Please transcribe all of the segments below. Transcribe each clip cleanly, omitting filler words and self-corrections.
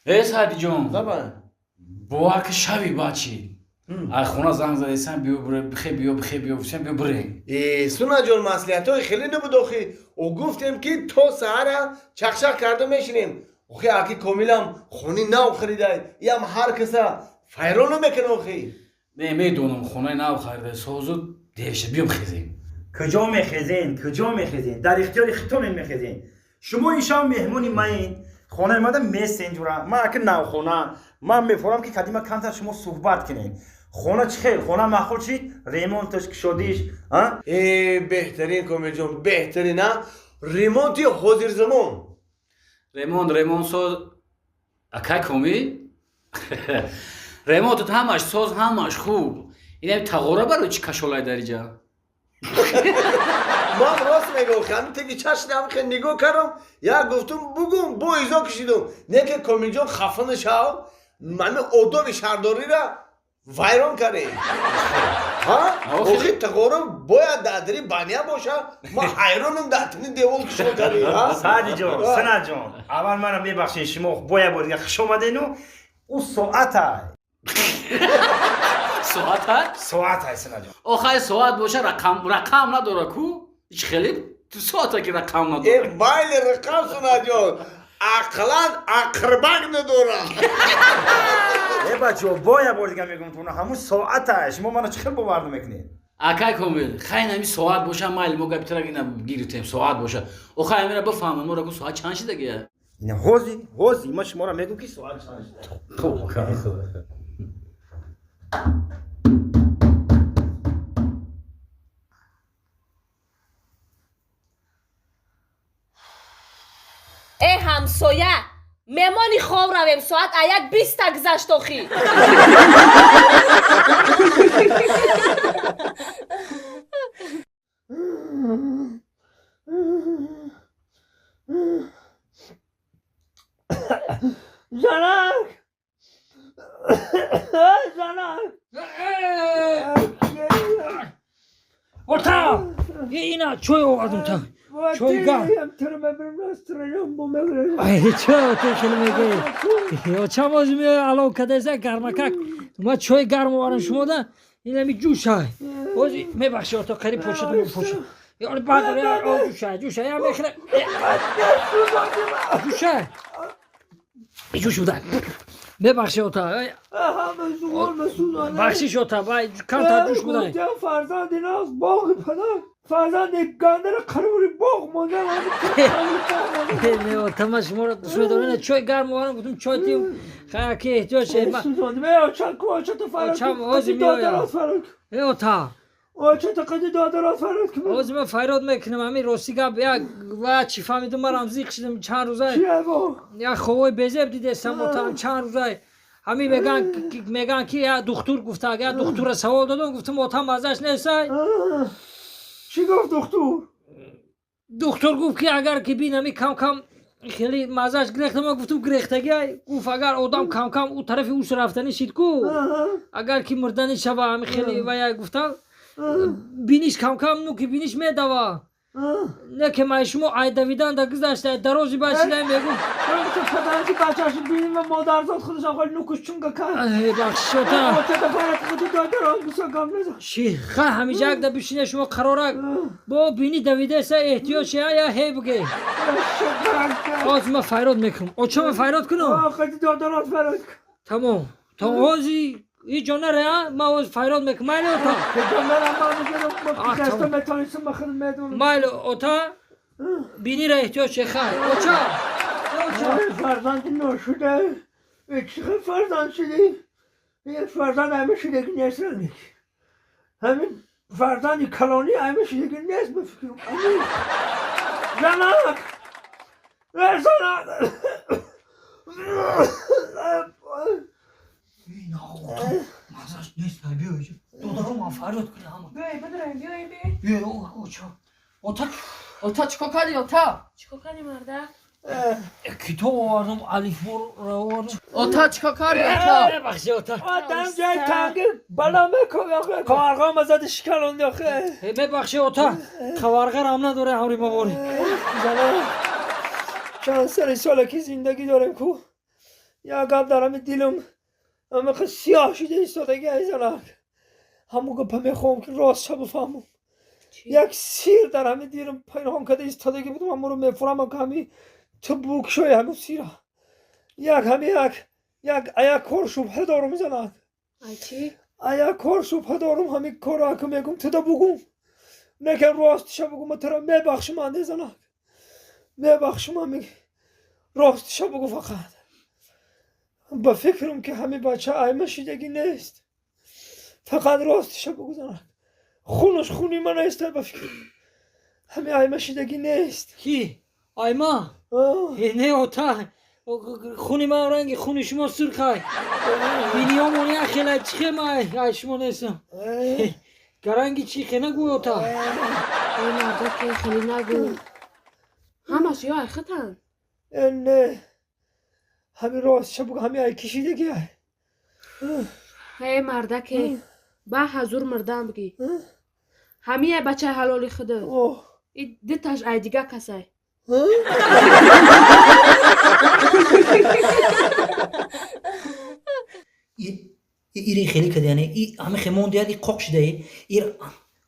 Э, Саъдиҷон, Забан. Бовар ки, шаби бачи ай хона занг задесам, биё бире, бихе биё, бихе биё, гуфтем, биё бирем. Э, Сунаҷон, маслиҳатҳои хеле набуд охи. Ӯ гуфтем, ки то саҳара чақчақ карда мешинем. Охи, аки Комилам хони нав харидай. Иам ҳар каса файрон намекунад охи. Не, медонам, хонаи нав харида, созу дерша, биё бихезем. Куҷо мехезен, куҷо мехезен? Дар ихтиёри хитонен мехезен. Шумо ин шаб меҳмони маин, хонаи мада месен. Ҷура, ман аки навхона, ман мефорам, ки кадима камтар шумо суҳбат кунем. Хона чӣ хел? Хона маъқул шид? Ремонташ, кушодиш, а? Э, беҳтарин, Комилҷон, беҳтарин, а? Ремонти ҳозирзамон. Ремонт, ремонт соз, акай Комил. Ремонтат ҳамаш соз, ҳамаш хуб. Инам тағора барои чӣ кашолай дар иҷа? Ман рост мегӯям, ҳамин теги чашнам хел нигоҳ кардам, як гуфтум, бугум, бо изо кишидум. Не ки, Комилҷон, хафа нашав, мани одоби шаҳрдорира вайрон кардем. Ҳа? Охи, тағора бояд дар баня боша. Ман ҳайронам, дар тини девол кишол кардем. Ҳа? Саъдиҷон, Санаҷон, аввал мана мебахшед, шумо боя бор дига хуш омадену. Ӯ соата. Соата? Соатай, Санаҷон. Охай, соат боша, рақам, рақам надора ку? Ич хеле соата ки рақам Э, надора. Майли рақам, Сунаҷон. Ақлан ақрбак надорам. Э, бачаҳо, боя бор дига мегӯм, туна ҳамун соатай. Шумо мана чӣ хел бовар намекунед? Акай Комил, хайн, ҳами соат боша, майли, мо гапи тара ина гирифтем, соат боша. Охай, ҳамира бифаҳмам, мо ку соат чанд шидагия? Ина ҳози ҳози ман шуморо мегӯм, ки соат чанд шуда. Хуб. Э, ҳамсоя, меҳмони хоб равем, соат аяк биста гузашт охи. Занак! Занак! Ота! Ина чой овардум та. Чой гарм. Ай, чо ту хеле мегӯӣ? Оча боз меоя, алов кадеса гармакак. Ма чой гарм овардам шумода. Инами ҷӯшай. Бози мебахши, ото, қариб пошид, пошид. Ёли баъд ҷӯшай, ҷӯшай, я мехӯра. Ҷӯшай. Ҷӯш буда. Мебахши, ота. Бахшиш, ота, вай камтар ҷӯш буда. Фарзанди наз боғи падар, фарзанди гандара қарори боғ монда. Не, ота, ман шуморо дӯст медорам. Чой гарм овардам, гуфтам чой тием. Хай, ки эҳтиёҷ шед. Очам ҳозир меояд. Э, ота. Ҳозир ман фарёд мекунам. Ҳамин рости гап, як ва чӣ фаҳмидум, марам зиқ шидам чанд рӯза. Як ховои безеб дидестам, ота, чанд рӯза. Ҳамин меган, ки як духтур гуфта, як духтура савол додам, гуфтам, ота, маззаш нестай. Чӣ гуфт духтур? Духтур гуфт, ки агар ки бин ҳами кам кам хеле маззаш гирехта. Ман гуфтам, гирехтагиай. Гуфт, агар одам кам кам ӯ тарафи ӯш рафтанӣ шид ку, агар ки мурданӣ шава, ҳами хеле вая гуфтам, биниш кам кам, ну ки биниш медава. Не ки май шумо ай давидан да гузашта, дарози башида мегу. Падарки бачааш биним ва модарзод худашон холи нукуш чунга кард. Бахшиш, ота. Ши ха, ҳамиҷа якда бишине шумо қарорак, бо бини давидаеса, эҳтиёҷ шая, я ҳе буге. Ҳозир ман файрод мекунам. Оча, ман файрод кунам. Тамом, тамом, ҳози ҳеҷ ҷо наре, а? Ман ҳозир файрод мекунам. Майли, ота? Майли, ота, бинира эҳтиёҷ ше. Хай, оча, оча. Фарзанди ношуда, чӣ фарзанд шудӣ? Як фарзанд ҳама шудаги нест, ҳамин фарзанди калонӣ ҳама шудаги нест, ба фикрам. Занак, занак! Мазаш нест, биё, додаро, ман фарёд кунам ҳама. Биёй, бидурем, биёй, биёй. Биё, оча, ота. Ота, чӣ кор кардӣ, ота? Чӣ кор кардӣ, марда? Китоб овардам, алифборо овардам. Ота, чӣ кор кардӣ, ота? Бахши, ота. Одам ҷои танги бала мекун, қоварғо мазади шикалонди охе. Мебахши, ота, қаварғарам надоре ҳамри мавори. Зана, чанд сари сола ки зиндагӣ дорем ку, Як гап дар ҳами дилам ҳамақа сиёҳ шуда истодаги, ай занак. Ҳамун гапа мехоҳам, ки ростша бифаҳмам. Як сир дар ҳами дилам пинҳон карда истодаги будам, ҳамонро мефурамам, ки ҳами ту букшои ҳамун сира. Як ҳами як аяк кор шубҳа дорум, занак. Ай чӣ? Аяк кор шубҳа дорум, ҳамин корро ака мегум, туда бугум. Некан ростиша бугум, ма тура мебахшим, анде занак. Мебахшим, ҳами ростиша бугу фақат. Ба фикрам, ки ҳами бача айма шидагӣ нест. Фақат ростиша бугу, занак. Хунаш хуни ман нест, ба фикр. Ҳами айма шидагӣ нест. Ки айма? Не, ота, хуни ман ранги хуни шумо сурхай, биниёмон як хела, чихе ма ай шумо нестам, гаранги чи хе нагӯй, ота. Эй мардаке, хеле нагӯ, ҳамаш ё ай хитан. Не, ҳами ростиша бугу, ҳами ай кишидагӣ ай. Эй мардаке, ба ҳазур мурдан бигӣ, ҳами ай бачаи ҳалоли худо, и диташ ай дига касай. Ири хеле кади, яъне и ҳами хе мондияд, и қоқ шидаи ир.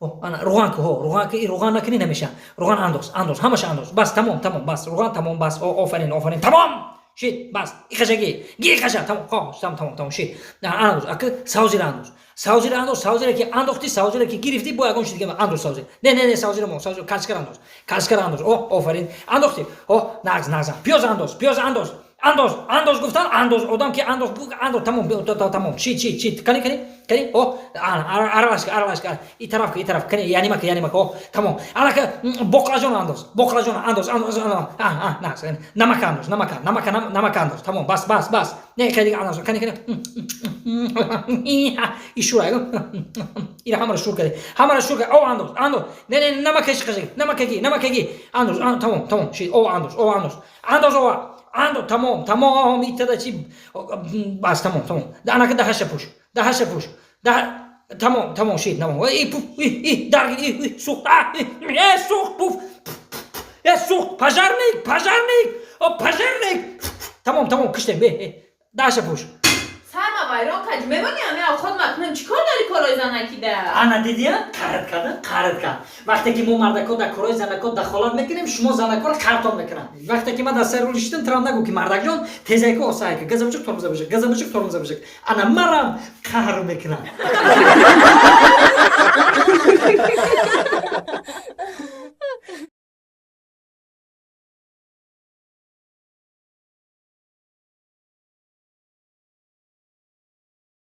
Ана руған ку, ҳо, руған ку, и руған накунӣ намеша. Руған андоз, андоз, ҳамаша андоз, бас, тамом, тамом, бас, руған тамом, бас. Офарин, офарин, тамом шид, бас. И хашаги ги хаша, тамом, хо, тамом, тамом, тамом шид. Андоз, ака савзира андоз, савзира андоз, савзира ки андохти, савзира ки гирифтӣ, бо ягон чи дига андоз. Савзира, не, не, не, савзира мо, савзира, кашкар андоз, кашкар андоз. О, офарин, андохтӣ. О, нағз, нағз, пиёз андоз, пиёз андоз, андоз, андоз гуфтан, андоз, одам ки андоз, андоз, тамом, тамом, чӣ, чӣ, чӣ, кани, кани, кани, о, аралашка, аралашка, и тараф, и тараф, кани, янимака, янимака, о, тамом, анака боқлажон андоз, боқлажон андоз, андоз, а, нағз, намака андоз, намака, намака, намака андоз, тамом, бас, бас, бас, не, хеле андоз, кани, кани, и шура, ира ҳамаро шур кади, ҳамаро шур кади, о, андоз, андоз, не, не, намака шиқаши, намакаги, намакаги, андоз, тамом, тамом, ши, о, андоз, о, андоз, андоз, о, андо, тамом, тамом, итада чи, бас, тамом, тамом, анака даҳаша пӯш, даҳаша пӯш, тамом, тамом шид, тамом, и пуф, и, и дарги, и сӯхт, а, э, сӯхт, пуф, э, сӯхт, пожарник, пожарник, о, пожарник, тамом, тамом, киштем, э, даҳаша пӯш. Сарма вайрон кардӣ, мемонӣ ҳами авход макунем, чӣ кор дорӣ корои занакида? Ана дидия, қард карда, қард кард. Вақте ки мо мардако дар корои занако дахолат мекунем, шумо занакоро қартон мекунанд. Вақте ки ман дар сари рул шидам, трам нагӯ, ки мардакҷон, тезайку, осайка, газа бичук, тормоза бишак, газа бичук, тормоза бишак. Ана марам қаҳр мекунам.